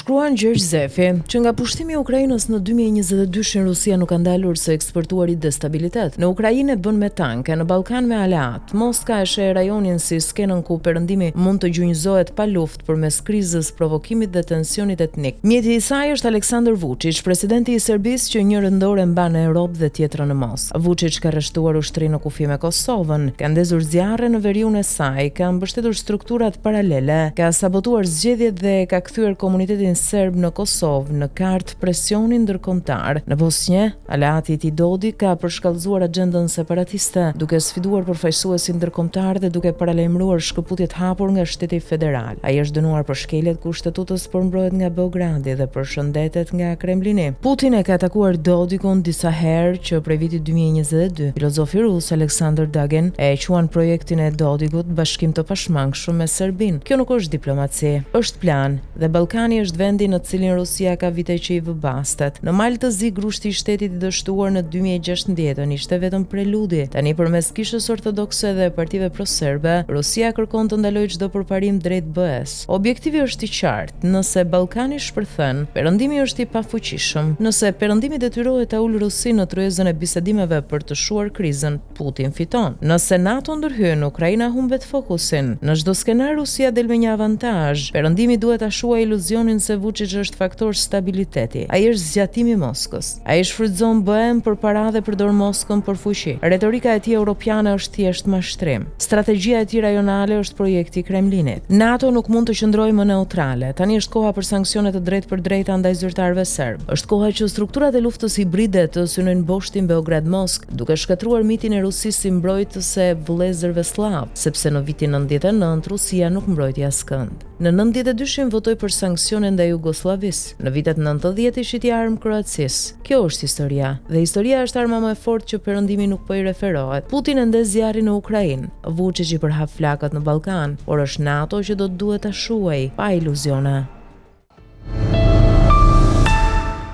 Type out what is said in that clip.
Shkruan Gjergj Zefi, që nga pushtimi i Ukrainës në 2022-shin Rusia nuk ka ndalur së eksportuari destabilitet. Në Ukrainë e bën me tanke, në Ballkan me aleatë. Moska e sheh rajonin si skenën ku Perëndimi mund të gjunjëzohet pa luftë përmes krizës, provokimit dhe tensionit etnik. Mjeti i saj është Aleksandër Vuçiç, presidenti i Serbisë që njërën dorë e mban në Europë dhe tjetrën në Moskë. Vuçiç ka rreshtuar ushtrinë në kufi me Kosovën, ka ndezur zjarre në veriun e saj, ka mbështetur strukturat paralele, ka sabotuar zgjedhjet dhe e ka kthyer komunitetin serb në Kosovë në kartë presioni ndërkombëtar. Në Bosnje, aleati i tij Dodik ka përshkallëzuar axhendën separatiste, duke sfiduar përfaqësuesit ndërkombëtarë dhe duke paralajmëruar shkëputje të hapur nga shteti federal. Ai është dënuar për shkelje të kushtetutës, por mbrohet nga Beogradi dhe përshëndetet nga Kremlini. Putin e ka takuar Dodikun disa herë që prej vitit 2022. Filozofi rus Aleksandr Dugin e quan projektin e Dodikut bashkim të pashmangshëm me Serbinë. Kjo nuk është diplomaci, është plan, dhe Ballkani është vendi në të cilin Rusia ka vite që i vë bastet. Në Mal të Zi grushti i shtetit i dështuar në 2016-ën ishte vetëm preludi. Tani përmes Kishës Ortodokse dhe partive proserbe, Rusia kërkon të ndalojë çdo përparim drejt BE-së. Objektivi është i qartë, nëse Ballkani shpërthen, Perëndimi është i pafuqishëm. Nëse Perëndimi detyrohet ta ulë Rusinë në tryezën e bisedimeve për të shuar krizën, Putin fiton. Nëse NATO ndërhyn, Ukraina humbet fokusin. Në çdo skenar Rusia del me një avantazh. Perëndimi duhet ta shuajë iluzionin se Vuçiç është faktor stabiliteti. Ai është zgjatim i Moskës. Ai shfrytëzon BE-në për para dhe përdor Moskën për fuqi. Retorika e tij europiane është thjesht mashtrim. Strategjia e tij rajonale është projekti i Kremlinit. NATO nuk mund të qëndrojë më neutrale. Tani është koha për sanksione të drejtpërdrejta ndaj zyrtarëve serbë. Është koha që strukturat e luftës hibride të synojnë boshtin Beograd-Moskë, duke shkatërruar mitin e Rusisë si mbrojtëse e vëllezërve sllavë, sepse në vitin 99 Rusia nuk mbrojti askënd. Në 92-shin votoi për sanksione ndaj Jugosllavisë. Në vitet 90 i shiti armë Kroacisë. Kjo është historia. Dhe historia është arma më e fortë që Perëndimi nuk po i referohet. Putin e ndez zjarrin në Ukrainë, Vuçiç i përhap flakët në Ballkan, por është NATO që do të duhet ta shuajë, pa iluzione.